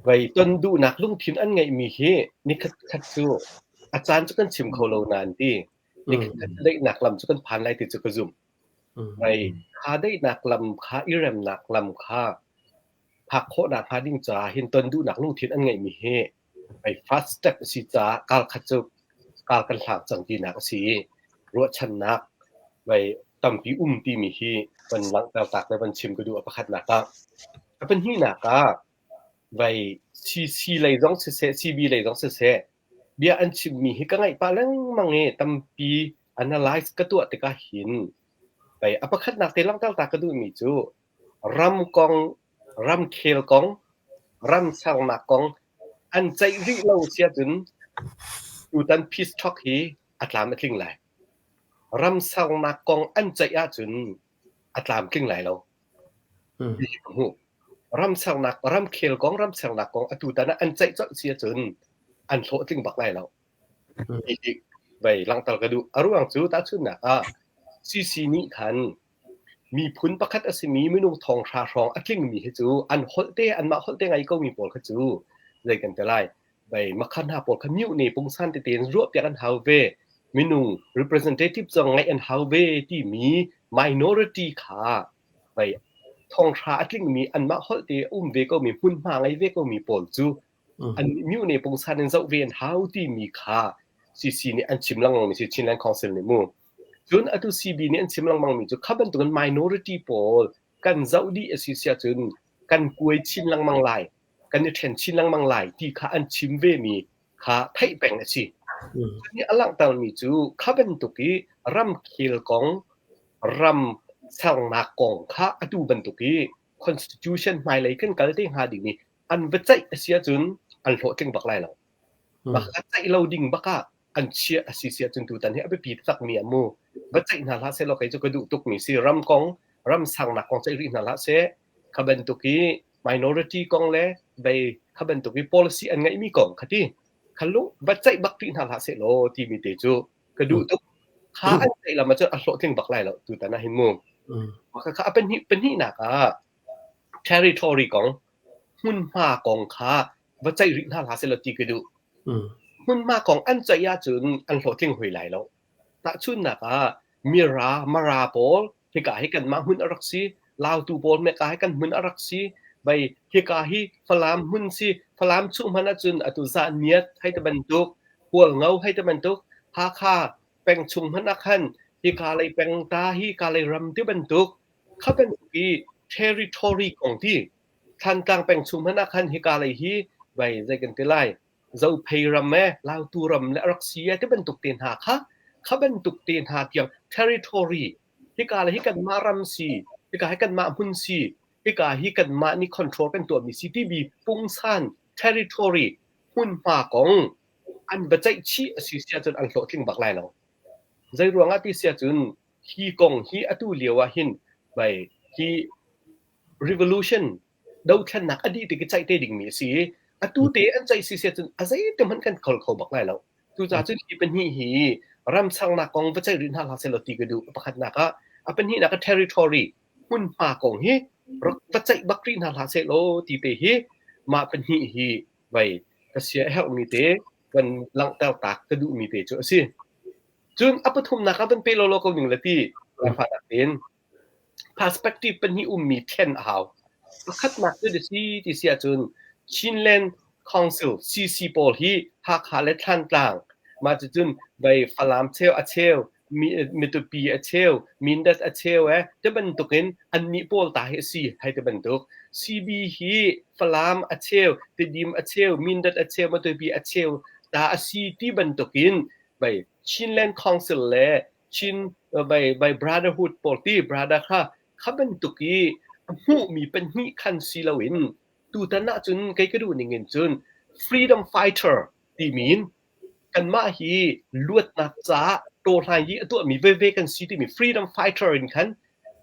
Vei ton duhnak lungthin an ngeihmi hi nikhat khat cu a caan cu kan chim kho lo nain ti nikhat khat daihnak lam cu kan phan lai ti cu ka zumh. Vei kha daihnak lam kha i remnak lam kha phak khawhnak hnga ding caah hin ton duhnak lungthin an ngeihmi hi vei first step a si caah kal khat cu kal kan hlang cang tinak a si i ruahchannak vei tampi um timi hi van langhter tak le van chim ka duh a pakhatnak ah. A pahnihnak ah vei CC lei zong siseh, CB lei zong siseh, bia an chimmi hi ka ngaih pah lengmang i tampi analyze ka tuah tikah hin vei a pakhatnak te langhter ta ka duhmi cu ram kong, ramkhel kong, ram sernak kong an ceih rih lo si ahcun tutan peace talk hi a tlam a tling lai. Ram sernak kong an ceih ahcun a tlamtling lai lo. Ti hi ka hmuh. Ram sernak, ramkhel kong, ram sernak kong atutan ah an ceih colh si ahcun an hlawhtling bak lai lo. Ti hi vei langhter ka duh. A ruang cu tahchunhnak ah CC nih khan miphun pakhat a simi minung thonghra hrawng a tlingmi hi cu an holh te anmah holh te ngai komi pawl kha cu zei kan ti lai Vei makha hna pawl kha myuhne pungsan tete in ruahpiak an hau ve. Minung representative zong ngeih an hau ve timi minority kha vei thonghra a tlingmi anmah holh te a um ve komi hmunhma ngei ve komi pawl cu an myuhne pungsan in zoh ve an hau timi kha CC nih an chim lengmang mi si Chinland Council nih mu. Cun atu CB nih an chim lengmang mi cu kha bantukin minority pawl kan zoh dih a si siah cun kan kuai chin lengmang lai kan i ṭhen chin lengmang lai ti kha an chim vemi kha theih peng a si. Cu nih a langhtermi cu kha bantuk i ramkhel kong, ram sernak kong kha atu bantuk i constitution hmailei kan kal te hnga ding i an va ceih a si ahcun an hlawhtling bak lai lo. Bak a ceih lo ding bak ah an chiah a si si ahcun tutan hi a biapi takmi ah mu va ceih hna hlah seh law kei cu ka duh tukmi si ram kong ram sangnak kong ceih rih hna hlah seh kha bantuk i minority kong le vei kha bantuk i policy an ngeihmi kong kha ti kha lu va ceih bak rih hna hlah seh law timi te cu ka duh tuk kha an ceih lam ahcun a hlawhtling bak lai lo tutan ah hin mu kha kha a pahnih pahnihnak ah territory kong hmunhma kong kha va ceih rih hna hlah seh law ti ka duh hmunhma kong an ceih ahcun an hlawhtling hoi lai lo tahchunhnak ah Mira Mara pawl hika hi kanmah hmun a rak si Lautu pawl meka hi kan hmun a rak si vei hika hi Falam hmun si Falam chung hmanh ahcun atu Zahniat hei ti bantuk Hualngo hei ti bantuk Hakha peng chung hmanh ah khan hika lei peng ta hi ka lei ram ti bantuk kha bantuk i territory kong ti Thlantlang peng chung hmanh ah khan hika lei hi vei zei kan ti lai Zophei ram e Lautu ram le a rak si e ti bantuk te hna kha kha bantuk te hna tiang territory hika le hi kanmah ram si hika hi kanmah hmun si hika hi kanmah nih control kan tuahmi si timi pungsan territory hmunhma kong an va ceih chih a si si ahcun an hlawhtling bak lai lo. Zei ruangah ti si ahcun hi kong hi atu lio ah hin bai hi revolution dothlennak a dih tik i ceih te dingmi a si i atu te an ceih si si ahcun a zeite hmanh kan khol kho bak lai lo. Cucaah cun hi pahnih hi ram sernak kong va ceih rih hna hlah sehlaw ti ka duh. Pakhatnak ah a pahnihnak ah territory hmunhma kong hi rak va ceih bak rih hna hlah sehlaw ti te hi mah pahnih hi vei ka sia a herhmi te kan langhter tak ka duhmi te cu a si. Cun a pathumnak ah van pe lawlaw ko ning le ti lamhnak tein Perspective pahnih ummi thlen a hau. Pakhatnak cu si ti si ahcun Chinland Council CC pawl hi Hakha le Thlantlang mah cucun vei Falam cheu a cheu Mitupi a cheu Mindat a cheu eh ti bantukin annih pawl ta hi a si hei ti bantuk. CB hi Falam a cheu Tidim a cheu Mindat a cheu Matupi a cheu ta a si ti bantukin vei Chinland Council le Chin by, by brotherhood pawl ti brother kha kha bantuk i a hmuhmi pahnih khan si loin tutan ahcun kei ka duh ning in cun freedom fighter timi in kanmah hi luatnak caah tawhlai i a tuahmi veve kan si timi freedom fighter in khan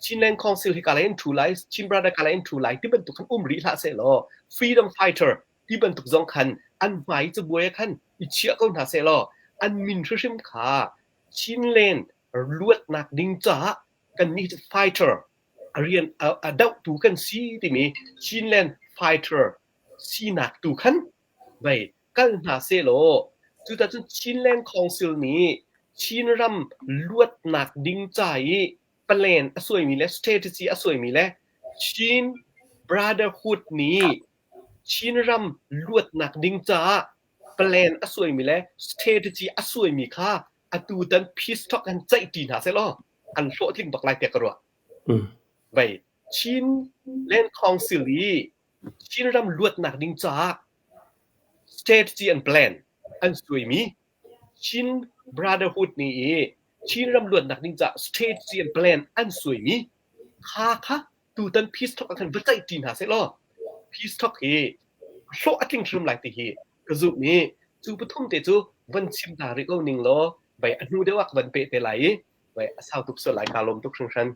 Chinland Council hi ka lai in thu lai Chin brother ka lai in thu lai ti bantuk khan um rih hlah seh law freedom fighter ti bantuk zong khan an hmai cabuai ah khan i chiah ko hna seh law an min hrimhrim kha Chinland luatnak ding caah kannih cu fighter a rian a dohtu kan si timi Chinland fighter. sinak tu khan vei kal hna sehlaw cuticun Chinland Council nih Chinram luatnak ding ca i plan a suaimi le strategy a suaimi le Chin Brotherhood nih Chinram luatnak ding caah plan a suaimi le strategy a suaimi kha atutan peace talk an ceihṭi hna sehlaw an hlawhtling bak lai tiah ka ruah. Vei Chin Land Council i Chinram luatnak ding caah strategy and plan an suaimi Chin Brotherhood nih i Chinram luatnak ding caah strategy and plan an suaimi kha kha tutan peace talk ah khan va ceihṭi hna sehlaw peace talk hi hlawh a tling hrim lai ti hi ka zumh i cu pathum te cu van chim ta rih ko ning law bai a hnu deuh ah ka van peh te lai i bai a sau tuk sual lai kaa lawm tuk hringhran.